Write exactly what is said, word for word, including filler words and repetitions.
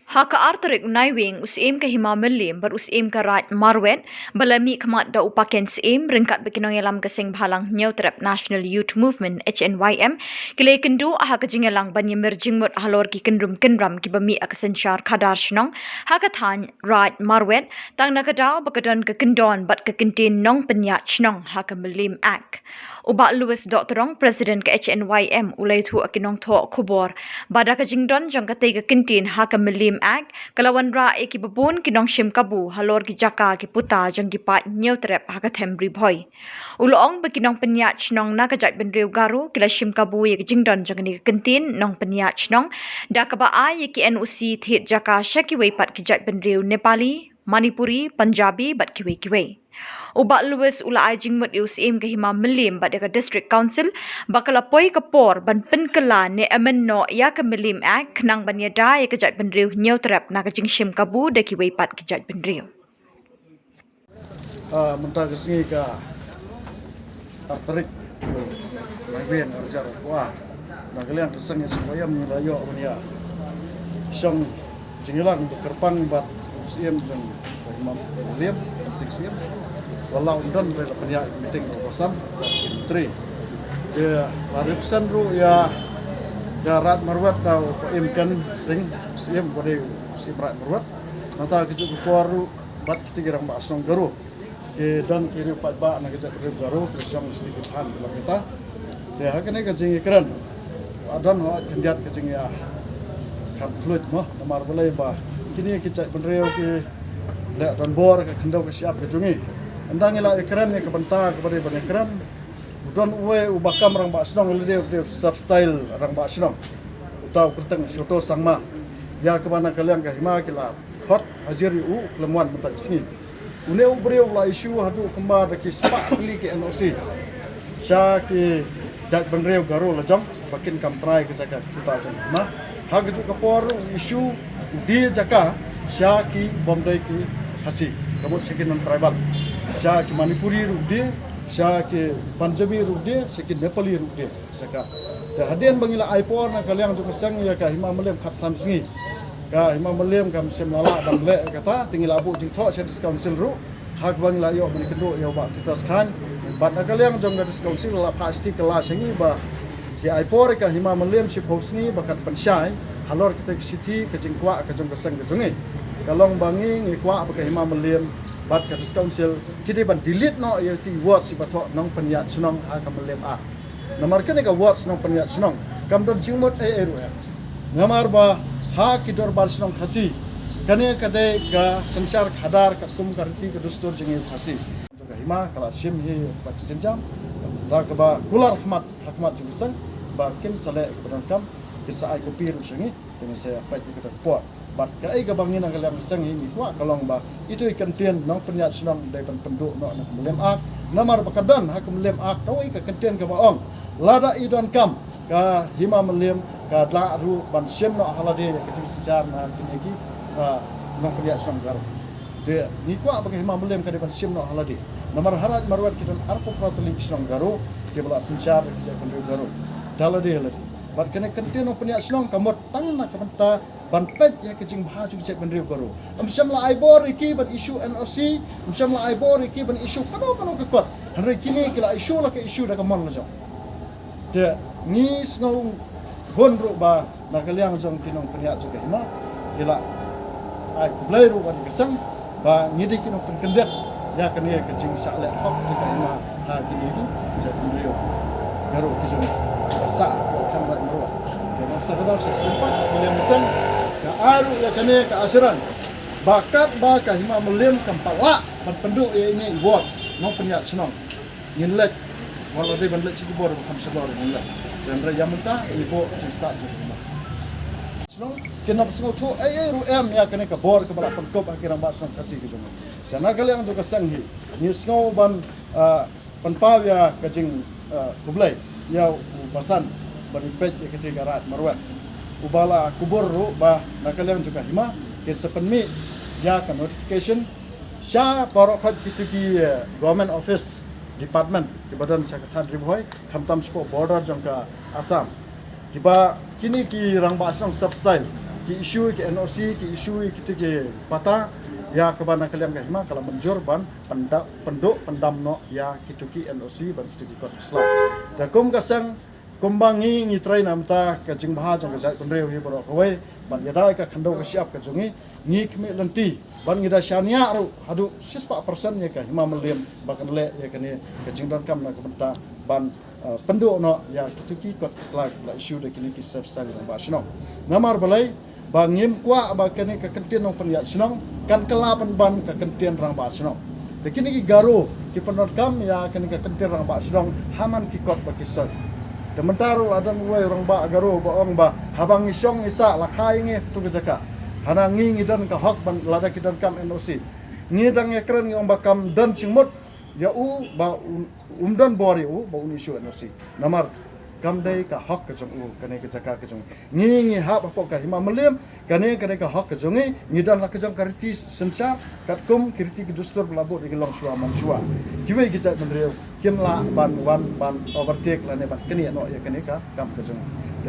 Ha ka ar tarik u Naiwieng, u Syiem ka Hima Mylliem bad u Syiem ka Raid Marwet ba la mih khmat da u Paken Syiem ryngkat bad ki nongïalam ka Seng Bhalang Hynñiewtrep National Youth Movement, H N Y M, ki la ïakynduh ha ka jingïalang ban ïamir jingmut halor ki kynrum kynram kiba mih ha ka synshar khadar shnong ha ka thaiñ Raid Marwet, tang na ka daw ba ka don ka kyndon bad ka kyntien nongpynïaid shnong ha ka Mylliem Act. U Bah Louis Dohtdong, President ka H N Y M, u la ïathuh ha ki nongthoh khubor ba da ka jingdon jong katei ka kyntien ha ka Mylliem Act, ka la wanrah ïa kiba bun ki nongshim kabu halor ki jaka ki puta jong ki paid Hynñiewtrep ha ka them Ri Bhoi. U la ong ba ki nongpynïaid shnong na ka jaitbynriew Garo ki la shim kabu ïa ka jingdon jong kane ka kyntien nongpynïaid shnong da kaba ai ïa ki N O C thied jaka sha kiwei pat ki jaitbynriew Nepali, Manipuri, Punjabi bad kiwei kiwei. U Bah Louis u la ai jingmut ïa u Syiem ka Hima Mylliem bad ïa ka District Council ba ka la poi ka por ban pynkylla ne amend noh ïa ka Mylliem Act khnang ban ïada ïa ka jaitbynriew Hynñiewtrep na ka jingshim kabu da kiwei pat ki jaitbynriew. Ah, mynta ka sngi ka ar tarik Naiwieng ar hajar arphew ar, na ka liang ka Seng H N Y M ngi la ïoh ban ïa shong jingïalang ba kyrpang bad u Syiem jong ka Hima Mylliem, Acting Syiem, wat la um don, hynrei la pynïaid meeting ba san bad ki Myntri. Te la represent ruh ïa ka Raid Marwet da u Bah Imken Singh, Syiem, ba dei u Syiem Raid Marwet. Nangta kajuh ka por ruh bad kita ki rangbah shnong Garo ki don ki riew paidbah na ka jaitbynriew Garo ki la shong sha ki thaiñ ki la kita. Te ha kane ka jingïakren, la don hooid khyndiat ka jingïakham khluit mo, namar balei ba kine ki jaitbynriew ki leh donbor ha ka khyndew ka shyiap ka jong ngi. Ynda ngi la ïakren ïa ka bynta kaba dei ban ïakren, u don uwei uba kam rangbah shnong, lade u dei u Sub Style rangbah shnong, uta u kyrteng Shuto Sangma, ïa kaba na ka liang ka Hima ki la khot hajir ïa u, u khlem wan mynta ka sngi. Une u briew u la issue haduh kumba da ki spah tylli ki N O C sha ki jaitbynriew Garo lajong ba kin kam trai ka jaka ki puta jong Hima. Ha kajuh ka por ruh u issue u die jaka sha ki bym dei ki Khasi, ka mut sha ki non-tribal, sha ki Manipuri ruh u die, sha ki Punjabi ruh u die, sha ki Nepali ruh u die jaka. Te hadien ba ngi la ai por na ka liang jong ka Seng ïa ka Hima Mylliem khatsan sngi, ka Hima Mylliem kam shym la lah ban leh kata, te ngi la buh jingthoh sha District Council ruh, ha kaba ngi la ïoh ban ïakynduh ïa u Bah Titus Chyne bad na ka liang jong ka District Council la phah shithi kylla sha ngi ba ki ai por ïa ka Hima Mylliem shiphew sngi ba kan pynshai halor katei ka shithi. Ka jingkwah ka jong ka Seng ka jong ngi ka long ba ngi, ngi kwah ba ka Hima Mylliem bad ka District Council ki dei ban delete noh ïa ki words iba thoh nongpynïaid shnong ha ka Mylliem Act. Namar kane ka words nongpynïaid shnong kam don jingmut ei ei ruh em. Namar ba ha ki dorbar shnong Khasi, kane ka dei ka synshar khadar katkum ka riti ka dustur jong ngi Khasi. Jong ka Hima ka la shim hi ta ka sienjam, ta kaba kular khmat ha khmat jong ka Seng ba kin sa leh kaba donkam, kin sa ai copy ruh sha ngi. Te ngin sa ïa peit ïa kata ka por. Bad kaei kaba ngi na ka liang ka Seng hi ngi kwah ka long ba itu i kyntien nongpynïaid shnong dei ban pynduh noh na ka Mylliem Act. Namar ba ka don ha ka Mylliem Act kawei ka kyntien kaba ong, lada i donkam, ka Hima Mylliem ka lah ruh ban shim noh ha lade ïa ka jingsynshar na kine ki, ah, nongpynïaid shnong Garo. Te ngi kwah ba ka Hima Mylliem ka dei ban shim noh ha lade. Namar ha Raid Marwet ki don arphew phra tylli ki shnong Garo kiba la synshar da ki jaitbynriew Garo da lade ha lade. Bad kane ka kyntien nongpynïaid shnong ka mut tang na ka bynta ban peit ïa ka jingbha jong ki jaitbynriew Garo. Ym shym la ai bor ïa ki ban issue N O C, ym shym la ai bor ïa ki ban issue kano kano ka kot. Hynrei kine ki la issue la ka issue da ka mon la jong. Te ngi sngew bun ruh ba na ka liang jong ki nongpynïaid jong ka Hima ki la ai khublei ruh bad ka Seng ba ngi dei ki nongpynkyndit ïa kane ka jingshah leh thok jong ka Hima ha kine ki jaitbynriew Garo ki jong ka sah ka thang Raid Marwet. Te na kata ka daw sa sympat ka liang ka Seng ka ai ruh ïa kane ka assurance ba katba ka Hima Mylliem kam pat lah ban pynduh ïa ine i words nongpynïaid shnong, ngin leit, wat la dei ban leit sha ki bor ba kham shynrang ngin leit. Hynrei ïa mynta ngi buh jingstad jong ka Hima. Shnong kin nang sngewthuh ei ei ruh em ïa kane ka bor kaba la pynkup ha ki rangbah shnong Khasi ki jong ngi. Te na ka liang jong ka Seng hi ngi sngew ban, ah, pynpaw ïa ka jing, ah, khublei ïa u Basan ba dei peit ïa ka jing ka Raid Marwet, uba la kubur ruh ba na ka liang jong ka Hima kin sa pynmih ïa ka notification sha baroh khoit kito ki, eh, government office, department kiba don sha ka thaiñ Ri Bhoi, khamtam shapoh border jong ka Assam. Kiba kine ki rangbah shnong Sub Style ki issue ki N O C, ki issue ki tiki pata, ïa kaba na ka liang ka hima ka la mynjur ban pynda-, pynduh pyndam noh ïa kitu ki N O C bad kitu ki kot ki sla. Te kum ka seng, kumba ngi ngi trei na mynta ka jingbha jong ka jaitbynriew hi baroh kawei, bad ïada ïa ka khyndew ka shyiap ka jong ngi, ngi khmih lynti, bad ngi da shaniah ruh haduh shispah percent ïa ka hima Mylliem ba kan leh ïa kane ka jingdonkam na ka bynta ban, eh, pynduh noh ïa kitu ki kot ki sla kiba la issue da kine ki seng rangbah shnong. Namar balei, ba ngim kwah ba kane ka kyntien nongpynïaid shnong kan kylla pynban ka kyntien rangbah shnong. Te kine ki Garo ki pyndonkam ïa kane ka kyntien rangbah shnong ha man ki kot bad ki soi. Te mynta ruh la don uwei u rangbah Garo ba ong ba haba ngi shong ngi sah la kha ïa ngi ha katu ka jaka. Hana ngi ngi don ka hok ban lada ki donkam N O C. Ngi dang ïakren ngi ong ba kam don jingmut ïa u ba un, um don bor ïa u ba un issue N O C. Namar kam dei ka hok ka jong u, kane ka jaka ka jong u. Ngi ngi hap hapoh ka hima Mylliem, kane kane ka hok ka jong ngi, ngi don la ka jong ka riti synshar, katkum ki riti ki dustur ba la bud ïa ki longshuwa manshuwa. Kiwei ki jaitbynriew kim lah ban wan ban overtake lane ban knieh noh ïa kane ka kam ka jong ngi.